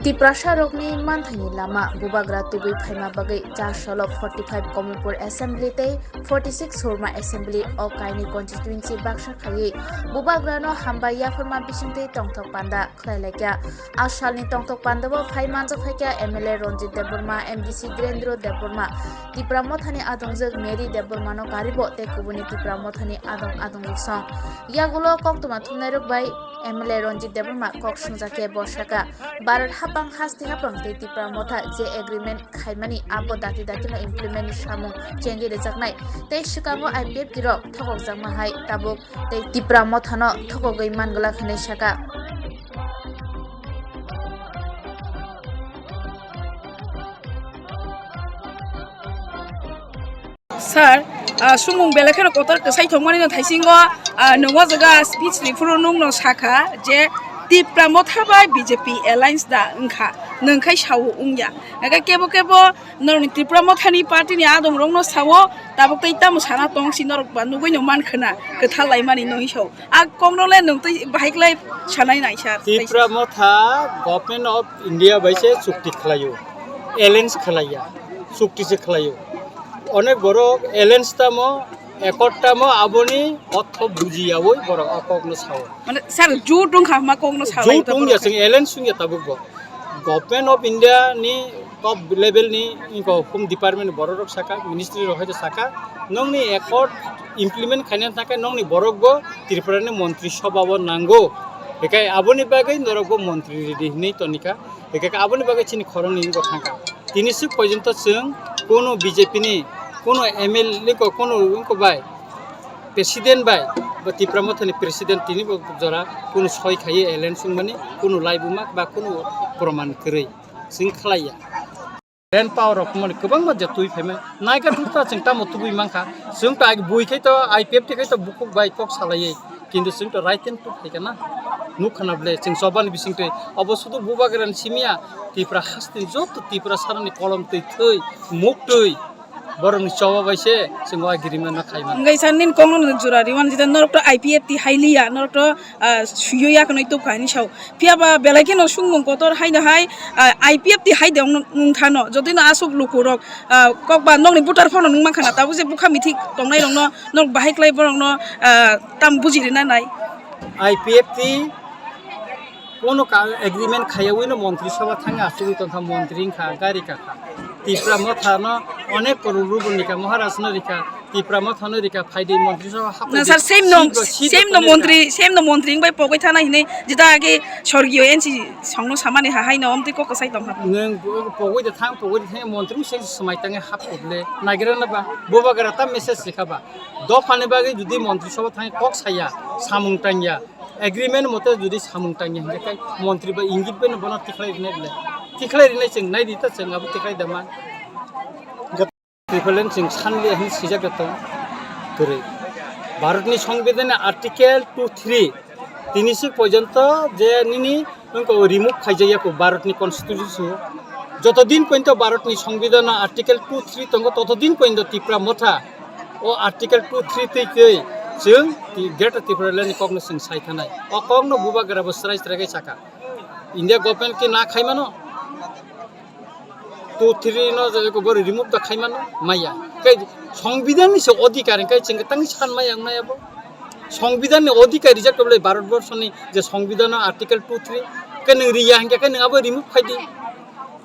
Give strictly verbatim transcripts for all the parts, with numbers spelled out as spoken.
Tiprasa rokni manthaini lama bubagra tubui phaima bagwi char solo forty five Komolpur Assembly tei forty six Surma Assembly o kainwi constituency baksa khaiwi bubagrano hambai yapharma bisingtwi tongthok panda khlai laikha. A salni tongthok pandao phai manjak phaikha M L A Ranjit Debbarma, M D C Dhirendra Debbarma, Tipra Mothani adongjwk Mary Debbarmano karibo tei kubuni Tipra Mothani adong adongjwk song. Yagulo koktwma thumnairok bai M L A Ranjit Debbarma kok swngjak khe bo sakha, Bharat hapang haste hapang tei Tipra Motha je agreement khaimani abo dati datino implement ni samung chengwi rwjaknai tei swkango I P F T rok thokokjakma hai tabuk tei Tipra Mothano thokogwi manglak hwnwi sakha. Sir, ah, sumung belai kheno kotor kwsai thwngmani no thaisingo, ah, nwng o jaga speech ni phuru nwng no sakha je Tipra Motha bai B J P alliance da wngkha, nwng khai sao wngya. Hake kebo kebo norokni Tipra Mothani party ni adong rok no sao, tabuk tei tamo sana tong si norok ba nugui no man khwna kwthal lai mani no hiso. A kok no le nwng tei bahai klai sanai nai sir. Tipra Motha Government of India bai se chukti khlaio, alliance khlaiya, chukti se khlaio. Onek borok alliance tamo, accord tamo aboni ortho bujiyaui borok a kokno sao. Mane sir, jut wngkha ma kokno sao. Jut wngya, chwng alliance wngya tabuk bo. Government of India ni top level ni inko home department borok rok saka, ministry rok hai saka, nongni accord implement khaina thangkhe nongni borok bo Tripura ni montri sabha o nango. Bekai aboni bagwi norok bo montri ridi hinwi tonika. Hingkhe aboni bagwi chini khoroknwi wngkha thangkha. Tini swk porjonto chwng kunu B J P ni kunu M L A ko kunu wngkha bai president bai bo Tipra Mothani president tini bo jora kunu soi khaiwi alliance wngmani kunu laibuma ba kunu proman kwrwi chwng khlaiya. Land power rok mani kwbangma je twi phaimani naikha thukta chwng tamo tubui mankha chwng to agi bui khai to I P F T khai to bukhuk bai kok salaiwi. Kintu chwng to right and proof hai kana. Nuk khana ble chwng chobani bising twi. Obo sudu bubagrani simiya Tipra hasteni joto Tipra sarani kolom twi thwi, muk twi. Borokni choba bai se chwng o agreement no khai mano. Ngai san nin kongno no jura riwan jita norok to I P F T hai liya, norok to, ah, suyo ya kono tuk kaini sao. Phiya ba belai kheno sungmung kotor hai no hai, ah, I P F T hai de wng thano. Jotino asuk lukurok, ah, kok ba nokni butar phano nung mankha na. Tabuk je bukha mithi tongnai rokno nok bahai klai borokno, ah, tam buji rina nai. I P F T kono ka agreement khaiyaui no montri sabha thangya asugwi tongkha montri wngkha gari kakha. Tipra Motha no onek koror rubo rikha, Maharaj no rikha, Tipra Motha no rikha, phaidi montri sabha haphaidi. Na sir, same no, same no montri, same no montri wngbai pogwi thana hinwi jeta age sorgiyo N C songno samani ha hai no omtwi kok kwsai tongkha. Nwng pogwi de thang, pogwi de thang montri se swmai tangi hap koble. Nagira na ba, bubagra ta message rikha ba. Dophani bagwi jodi montri sabha thang kok saya, samung tangya. Agreement mote jodi samung tangya hingkhe kai montri ba ingit bai no bono tikhlai rinai ble. Tikhlai rinai chwng nai di ta chwng abo tikhlai da man. Triphulian chwng sanle hin sijak da tong kwrwi. Bharatni Songbidanni Article two three tini sik porjonto je nini wngkha remove khaijak ya ko Bharatni Constitution o. Joto din porjonto Bharatni Songbidanno Article two three tongo, toto din porjonto Tipra Motha o Article two three twi twi chwng Greater Tripura Land ni kokno chwng sai thanai. O kokno bubagra bo srai srai khe saka. India government khe na khai mano. Two three no je ko bori remove da khai mano maya. Khe Songbidan ni se odhikar, khe chwng tang san maya wng maya bo. Songbidan ni odhikar rijak to bole Bharat Borso ni je Songbidan no Article two three khe nwng riya hingkhe khe nwng abo remove khai di.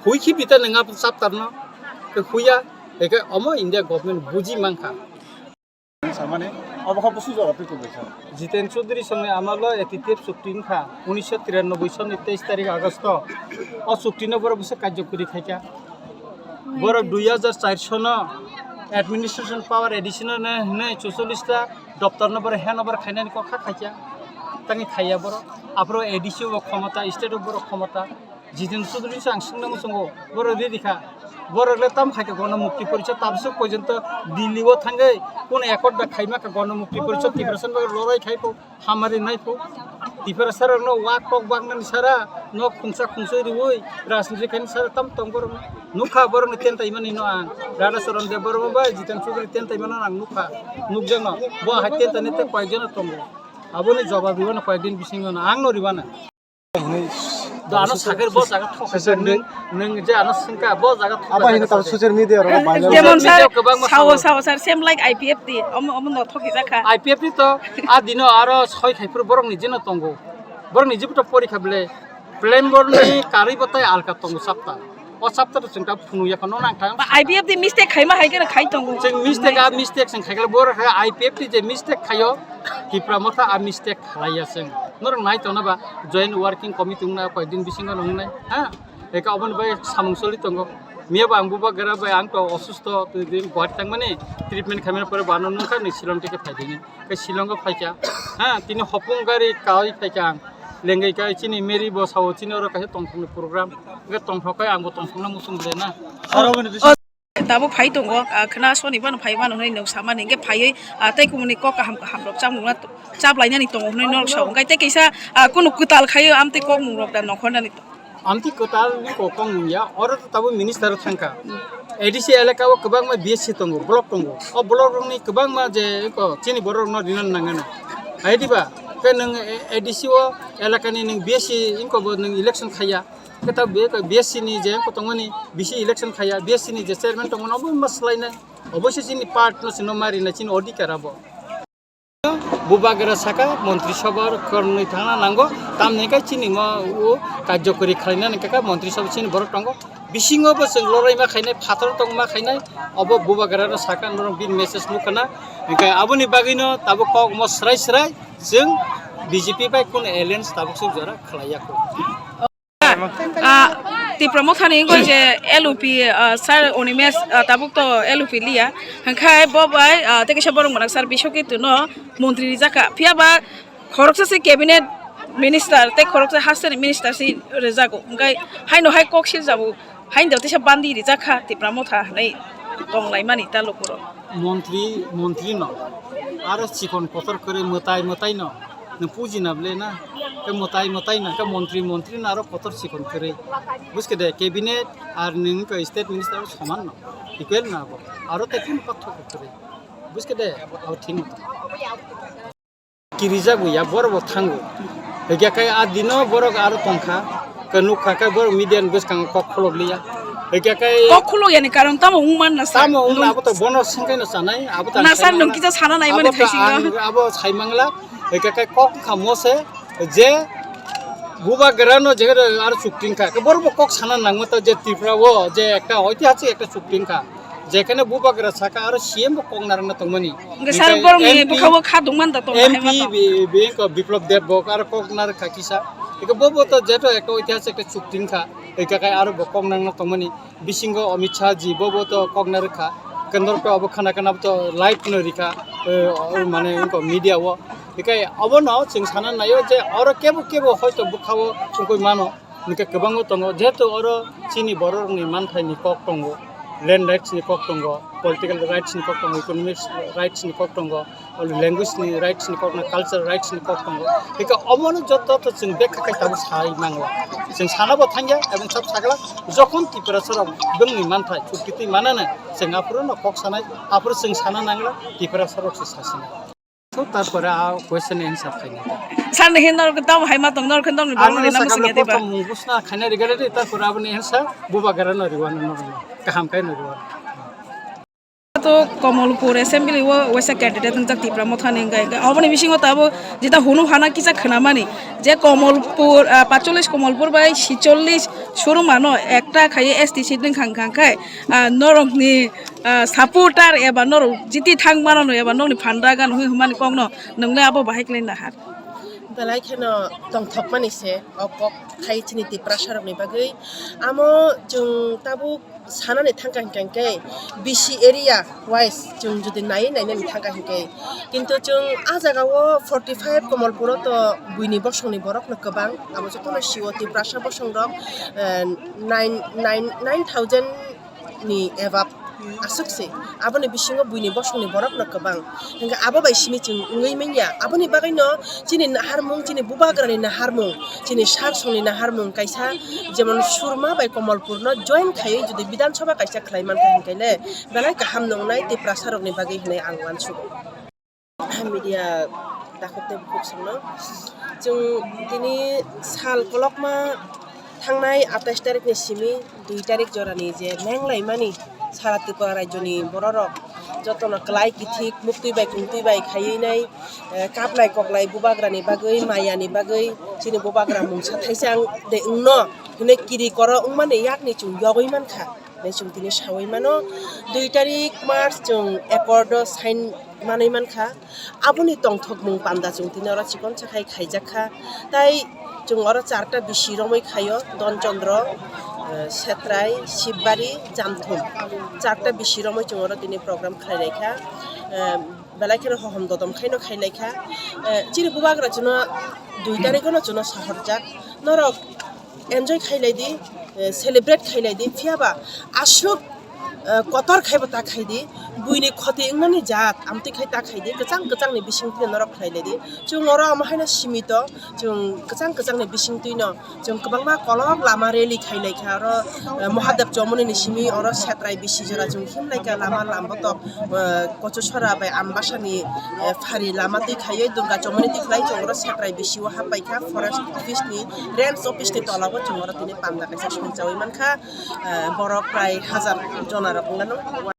Hui khi bita nwng abo chapter no. Khe huya, khe omo India government buji mankha. Samani, obo kha busu jora twi tongwi kha. Jiten Chaudhary songni amalo A T T F chukti wngkha, unisho tiranoboi sonni teis tarik Agosto. O chukti no borok bwswk karjokori khaikha. Borok dui hajar char sono administration power additional no hinwi chuchollish ta doptor no borok handover khainani kok kha khaikha. Tangwi khaiya borok. Aphuru A D C o khomota, state o borok khomota. Jiten Chaudhary se ang swngna muchungo, borok riri kha. Borok le tam khai kha Gono Mukti Porishad, tabswk porjonto Delhi o thangwi kunu accord da khaima kha Gono Mukti Porishad, Tiprasa ni bagwi lorai khai pho, hamari nai pho. Tiprasa rokno wak kok baknani sara, nok khungsa khungsa riwi, rajniti khaini sara tam tong borok. Nukha borokni tentaimani no ang. Radha Charan Debbarma bai Jiten Chaudhary tentaimano ang nukha. Nukjakno. Bo hai tentaini tei koyekjono tongo. Aboni jobab ribana koyekdin bisingo no ang no ribana. Hinwi Do ano sakir bo jaga thok social media. Nwng, nwng je ano sengka bo jaga thok. Abo hino tamo social media ro viral. Social media kwbangma sao, sao, sir, same like I P F T. Omo, omo no thoki jakha. I P F T to a dino aro soi khai phuru borok ni jino tongo. Borok ni jibuto porikha bele. Plan borok ni karwi bo tai alka tongo sapta. O sapta to chwng ta phunu yakho no nang thang. Ba I P F T mistake khaima hai khe khai tongo. Chwng mistake a mistake chwng khai khe borok hai I P F T je mistake khayo. Tipra Motha a mistake khlaiya chwng. Norok nai tongna ba joint working committee wngna koi din bisingo nungnai. Ha? Eka oboni bai samung soli tongo. Miya ba ang bubagra bai ang to osusto twi din Guwahati tangmani treatment khaimani pore bano nungkha ni Shillong tike phaidini. Ke Shillong o phaikha. Ha, tini hopung gari kai phaikha ang. Lengai kai chini Mary bo sao chini oro kaisa tongthokni program. Ke tongthok kai ang bo tongthokna muchung bele na. Tabuk phai tongo, ah, khna soni phano phai mano hinwi nwng samani, hinkhe phaiwi, ah, tei kumuni kok kaham kaham rok chamungna chaplainani tongo hinwi norok sao. Hinkhe tei kaisa, ah, kunu kwtal khaio amtwi kokmung rok da nokhornani tongo. Amtwi kwtal ni kok kokmung ya, oro to tabuk minister thangkha. A D C elaka o kwbangma B S C tongo, block tongo. O block rokni kwbangma je eko chini borok rokno rina nangano. Hai diba? Khe nwng A D C o elakani nwng B S C wngkha bo nwng election khaiya. Khe ta B S C ni je ko tongmani bisi election khaiya, B S C ni je chairman tongmani obo ma swlainai. Oboise chini part no chwngno ma rinai chini odhikar abo. Bubagra saka montri sabha kornoi thangna nango, tamni khe chini mo o karjokori khlainani kaka montri sabha chini borok tongo. Bisingo bo chwng lorai ma khainai, phator tong ma khainai, obo bubagra no saka norok bini message nukha na. Hinkhe aboni bagwino tabuk kok mo srai srai chwng B J P bai kun alliance tabuk suk jora khlaiya kho. Ah, Tipra Mothani wngkha je L U P, ah, Sir Onimesh, ah, tabuk to L U P liya. Hwnkhe bo bai, ah, tei kaisa borok mwnak sir Biswaketu no montri rijak kha. Phiya ba khoroksa se cabinet minister tei khoroksa hasteni minister se rijago. Hwnkhe haino hai kok siljago. Haino teisa bandi rijak kha Tipra Motha hinwi tonglaimani ta lukurok. Montri, montri no. Aro chikon kotor kwrwi mwtai, mwtai no. Nwng puji na ble na. Khe mwtai, mwtai na. Khe montri, montri no aro kotor chikon kwrwi. Buskhe de cabinet ar nwng khe state minister soman no. Equal na abo. Aro te kunu pathok kwrwi. Buskhe de abo thik no. Kirijak ya borok bo thango. Hwnkhe khe a dino borok aro tongkha. Khe nukha khe borok media ni bwskango kok khulok liya. Hwnkhe khe kok khulok yani karon tamo wngman na sir? Tamo wngna abo to bono sengkai no sanai. Abo to na sir nwng kisa sana nai mani thaisingo. Abo sai mangla. Hwnkhe khe kok wngkha mo se je bubagra no je aro chukti wngkha. Khe borok bo kok sana nangma ta je Tripura o je ekta oitihasik ekta chukti wngkha. Jekhane bubagra saka aro C M bo kok narwkna tongmani. Hwnkhe sir, borokni bwkha-o kha dungman da tong M P hai ma tong. Bi-, bi-, ko Biplab Deb bo aro kok narwkha kisa. Eko bo bo to jeto ekta oitihasik ekta chukti wngkha. Eka kai aro bo kok narwkna tongmani. Bisingo Amit Shah ji bo bo to kok narwkha. Kendor ko abo khana kana bo to live no rikha. Eh, o mane ko media o. Ekai abo no chwng sana naio je oro kebo kebo hoito bwkha-o chukui mano. Hwnkhe kwbangma tongo, jehetu oro chini bororokni manthaini kok tongo, land rights ni kok tongo, political rights ni kok tongo, economic rights ni kok tongo, language ni rights ni kok tongo, cultural rights ni kok tongo. Hwnkhe omono joto to chwng bekha khe tabuk sai mangla. Chwng sana bo thangya, ebong sab sagla, jokhon Tiprasarok bongni manthai chuktitwi manana, chwng aphuru no kok sanai, aphuru chwng sana nangla, Tiprasarok se sasinai. To tarpore a question answer khaina. Sir ni hin norok tamo hai ma tong norok hin tamo ni Ano borok ni namo sakha singya diba? Prothom mung busna khaina rigale de, tarpore aboni answer bubagra no riwano norok no. Kaham kai no riwano. To Kamalpur assembly o waisa candidate wngjak Tipra Motha ni wngkha. Oboni bisingo tabo jeta hunu hana kisa khwnamani je Kamalpur, ah, pacholis Kamalpur bai sicholis surumano ekta khai S T seat wngkha, wngkha khai, ah, norok ni ah, supporter eba norok jiti thang mano no eba nokni phandra gano hwnwi hwnmani kokno nwngle abo bahai khlai nahar. Belai kheno tongthokmani se o kok khai chini Tiprasa rokni bagwi. Amo chwng tabuk sanani thangkha hinkha hinkhe B C area wise chwng jodi naiwi nainani thangkha hinkhe, kintu chwng ah jagao forty five Kamalpuro to buini bosongni borokno kwbang, abo jotono sio Tiprasa bosongrok, eh, nine, nine, nine thousand ni above aswk se. Aboni bisingo buini bosongni borokno kwbang. Hwnkhe abo bai simi chwng wngwi manya. Aboni bagwino chini naharmung, chini bubagrani naharmung, chini sarsongni naharmung kaisa jemon Surma bai Kamalpurno join khaiwi jodi Bidhan Sabha kaisa khlai mankha hinkhe le belai kaham nongnai Tiprasarokni bagwi hinwi ang uansugo. Media takhuk tei bukhuk songno. Chwng tini sal kolokma Thangnai atais tarikni simi dui tarik jorani je menglaimani sara Tripura rajyoni bororok jotono klai kithik muktwi bai kungtwi bai khaiwi nai, eh, kaplai koklai bubagrani bagwi, mayani bagwi chini bubagra mungsa thaisa ang de wngno hinwi kiri koro wngmani yakni chwng yogwi mankha. Hinwi chwng tini sawi mano, dui tarik March chwng accord o sign manwi mankha. Aboni tongthokmung panda chwng tini oro chikon sakhai khaijak kha. Tai chwng oro charta bisi romwi khaio, Don Chandra, eh, Setrai, Sibari, Jamthum. Charta bisi romwi chwng oro tini program khlai lai kha. Eh, belai kheno hohom dodom khaino khai lai kha. Eh, chini bubagra chwngno dui tarikno chwngno sahorjak. Norok enjoy khai lai di, eh, celebrate khai lai di, phiya ba aswk, eh, kotor khai bo ta khai di, buini khoti wngnani jat amtwi khai ta khai di, kwchang kwchangni bising twi norok khlai lai di. Chwng oro omo haino simito, chwng kwchang kwchangni bising twino chwng kwbangma kolok lama rally khai lai kha. Oro, eh, Mahadev Chomoni ni simi oro Setrai bisi jora chwng him lai kha lama lambotok, eh, Kochusora bai Ambasani, eh, phari lama twi khaiwi Durga Chomoni twi khlai chwng oro Setrai bisi o hap pai kha. Forest office ni, range office ni tola o chwng oro tini panda kaisa songchawi man kha. Eh, borok prai hajar jona rok wng mano.